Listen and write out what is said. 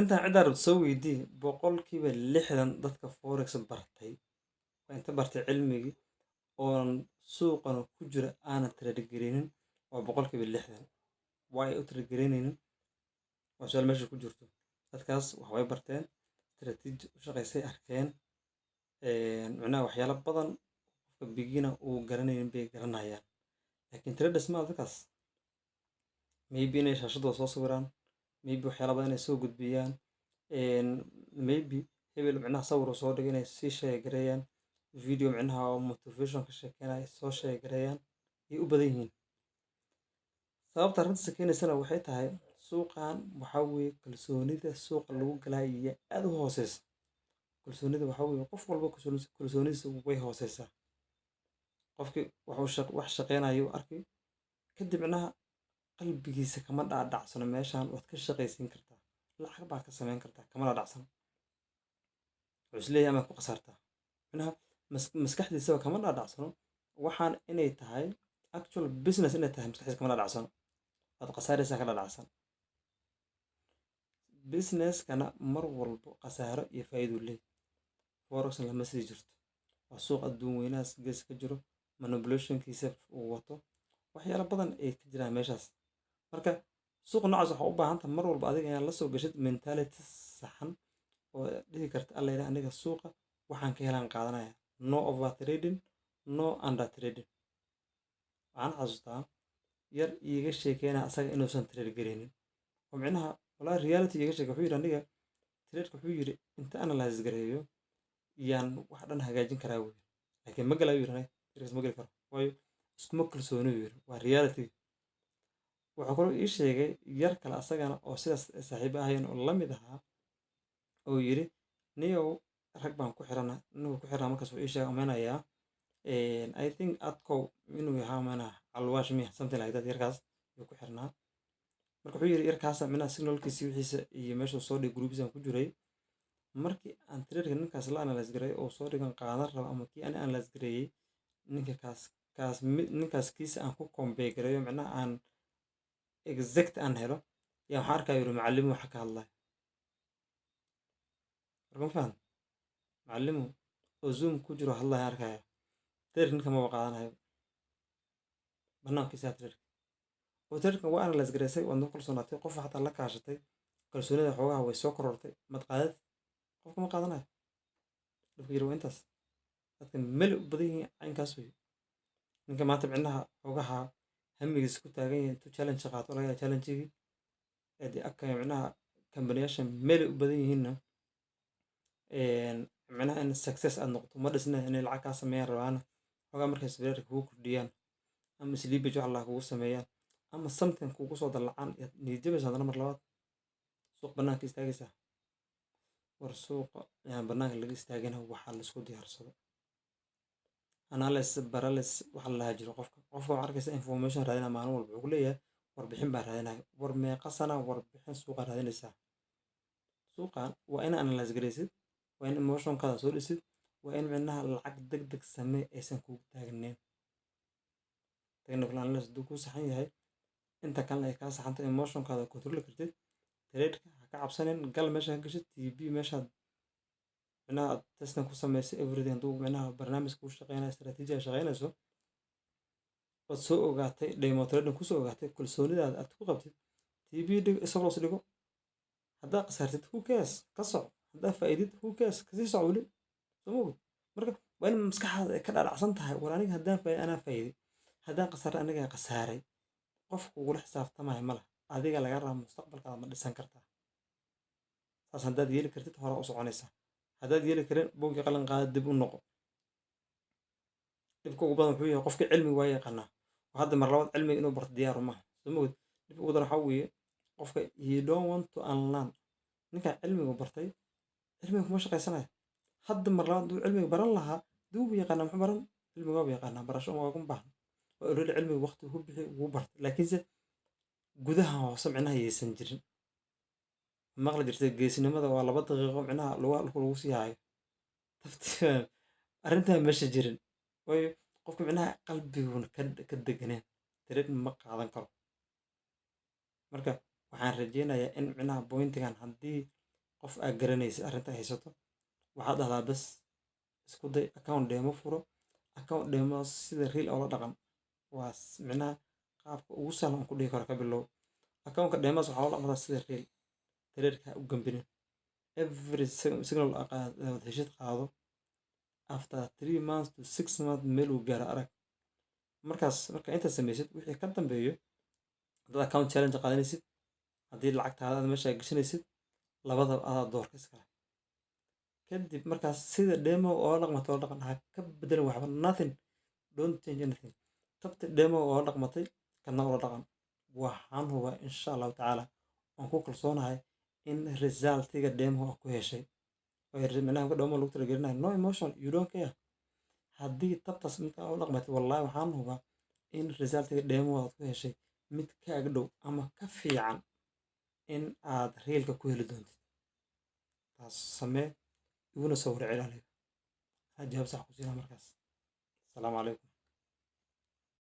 Intaan ciddaa rabto soo weydii, 60% dadka forex bartay waa inta bartay cilmigii oon suuqana ku jira aanan trade gareynin, waa 60%. Waa ay u trade gareynaynin waa su'aal meesha ku jirto. Dadkaas wax way barteen, strategy u shaqeysay arkeen, micnaha waxyaalo badan qofka beginner uu garanaynin bay garanayaan, laakiin traders ma dadkaas. Maybe inay shaashadooda soo sawiraan, maybe waxyaalo badan inay soo gudbiyaan, maybe hebel micnaha sawir uu soo dhigay inay sii share gareeyaan, video micnaha motivation ka sheekeynaya soo share gareeyaan ay u badan yihiin. Sababta arrintaas keenaysana waxay tahay suuqan waxaa weeye kalsoonida suuqa lagu galaayo iyo aad u hooseysa. Kalsoonida waxaa weeye qof walba kalsoonidiisa way hooseysaa. Qofkii wuxuu wax shaqeynayo arkay kadib, micnaha qalbigiisa kama dhaadhacsano meeshan waad ka shaqaysiin kartaa, lacag baad ka samayn kartaa, kama dhaadhacsano. Wuxuu isleeyahay amaad ku khasaartaa. Micnaha maskaxdiisaba kama dhaadhacsano waxaan inay tahay actual business inay tahay. Maskaxdiisa kama dhaadhacsano, waad khasaaraysaa ka dhaadhacsan. Businesskana mar walbo khasaaro iyo faa'iido leeyahay. Forex lama sii jirto, waa suuq adduun weynahaas gees ka jiro, manipulationkiisa uu wato, waxyaalo badan ay ka jiraan meeshaas. Marka suuqa noocaas waxaa u baahan tahay mar walba adiga inaad la soo gashid mentality saxan oo dhihi karta, "Alla ilaah, aniga suuqa waxaan ka helaan qaadanaya, no over trading, no under trading." Waxaan xasuustaa yar iiga sheekeynaya asaga inuusan trade gareynin oo micnaha wallahi reality iiga sheekay. Wuxuu yidhi, "Aniga tradeka," wuxuu yidhi, "inta analyze gareeyo yaan wax dhan hagaajin karaa," buu yidhi, "laakiin ma galayo," yidhi, "aniga tradekaas ma geli karo, waayo iskuma kalsooni," yidhi. Waa reality. Wuxuu kaloo ii sheegay yar kale asagana oo sidaas saaxiibo ahayn oo la mid ahaa oo yidhi, "Niyow, rag baan ku xirana, inuu ku xirnaa." Markaas wuxuu ii sheegay, umeynayaa, I think adkow inuu yahaa, umeynaa Alwash miya, something like that. Yarkaas ayuu ku xirnaa. Marka wuxuu yidhi, yarkaasa micnaha signalkiisi wixiisa iyo meeshuu soo dhigay groupiisa ku jiray. Markii aan tradeka ninkaas la analyze gareey oo soo dhigan qaadan rabo ama kii aan analyze gareeyey ninka kaas ninkaas kiisa aan ku compare gareeyo, micnaha aan exact aan helo, yaa waxaan arkaya, yidhi, macallimu waxa ka hadlaya. Marka ma fahan macallimu oo Zoom ku jiro hadlaya arkaya, trade ninka maba qaadanayo, banaankiisa trade oo tradeka waa analyze gareysay, waad ku kalsoonaatay, qof xataa la kaashatay, kalsoonida xoogaha way soo korortay, mad qaadad, qofka ma qaadanayo. Dhibka jira waa intaas. Dadka meel u badan yihiin caynkaas wey. Ninka maanta micnaha xoogaha hamigiisa ku taagan yahay intuu challenge qaato, laga yaaba challenge-gii dee aka micnaha kambaniyaasha meel u badan yihiinna micnaha in success aad noqoto ma dhisna, inay lacag kaa sameeyaan rabaana. Xoogaa markay spreadka kugu kordhiyaan ama slippage wax la kugu sameeyaan ama something kugu soo dallacaan, yaad niyad jabaysa. Haddana mar labaad suuq banaanka istaagaysaa. War suuqa yaan banaanka laga istaagina, waxaa laisku diyaarsado. Analysis paralysis waxa la lahaa jiro. Qofka waxaa arkaysa information raadinaya maalin walba. Wuxuu ku leeyahay, "Warbixin baan raadinaya." War meeqa sana warbixin suuqa raadinaysaa? Suuqan waa in analyze garaysid, waa in emotionkaada soo dhisid, waa in micnaha lacag deg deg samee aysan kugu taagneyn. Technical analysis hadduu kuu saxan yahay, inta kalena ay kaa saxantahay, emotionkaada control kartid, tradeka ha ka cabsanin. Gal meesha ka gashid TP, meeshaad micnaha aad testing ku samaysay, everything hadduu micnaha barnaamijka kuu shaqeynayo, strategy ay shaqeynayso, ood soo ogaatay, demo trading kusoo ogaatay, kalsoonidaada aad ku qabtid, TP dhigo, stop loss dhigo. Haddaa khasaartid, who cares, ka soco. Haddaa faa'iidid, who cares, kasii soco weli. Soo ma ogid? Marka waa in maskaxdaada ay ka dhaadhacsan tahay, war aniga haddaan faa'iido anaa faa'iiday, haddaan khasaaray anigaa khasaaray. Qof kugula xisaabtamaya ma laha. Adiga laga rabaa mustaqbalkaada ma dhisan kartaa. Saas haddaad yeeli kartid, hore u soconaysaa. Haddaad yeeli karin, buugii qalin qaada, dib u noqo. Dhibka ugu badan wuxuu yahay qofka cilmi waa yaqaanaa oo hadda mar labaad cilmiga inuu barto diyaar uma aha. Soo ma ogid? Dhibka ugu daran waxaa weeye qofka he don't want to unlearn. Ninkan cilmigu bartay cilmiga kuma shaqaysanayo. Hadda mar labaad hadduu cilmiga baran lahaa, duu yaqaanaa, muxuu baran? Cilmiga waaba yaqaanaa, barasho uma kuma baahna. Waa already cilmiga waqti ku bixi wuu bartay, laakiinse gudaha hoose micnaha yaysan jirin. Maqli jirtay geesinimada waa 2 daqiiqo micnaha lugaha dhulka lagu sii haayo. Arrintaa meesha jirin, waayo qofka micnaha qalbiguuna ka deganeen, trade ma qaadan karo. Marka waxaan rajeynayaa in micnaha pointigan haddii Qof aad garanaysid arrinta haysato, waxaad dhahdaa bas isku day, account demo furo. Account demo sida real oola dhaqan waa micnaha qaabka ugu sahlan aan ku dhihi karo. Ka bilow accountka demos, waxaa loola dhaqmataa sida real. Trade-ka ha u gambinin. Every signal aad heshid qaado. After 3 months to 6 months meel uu gaaro arag. Markaas marka intaad samaysid, wixii ka dambeeyo, haddaad account challenge qaadanaysid, haddii lacagtaada aad meesha gashanaysid, labadaba adaa doorka iskale. Kadib markaas sida demo oo dhaqmatay oo dhaqan, ha ka bedelin waxba. Nothing, don't change anything. Tabta demo oo dhaqmatay kana ula dhaqan. Waxaan hubaa, insha Allahu tacaala, waan ku kalsoonahay in resultiga demo ku heshay micnaha marka demo lagu talagelinayo, no emotion, you don't care. Haddii tabtaas inta u dhaqmatay, wallahi waxaan hubaa in resultiga demo aad ku heshay mid ka ag dhow ama ka fiican in aad realka ku heli doontid. Taas samee, iguna soo warceli aniga. Jawaab sax ku siinaa markaas. Asalaamu calaykum.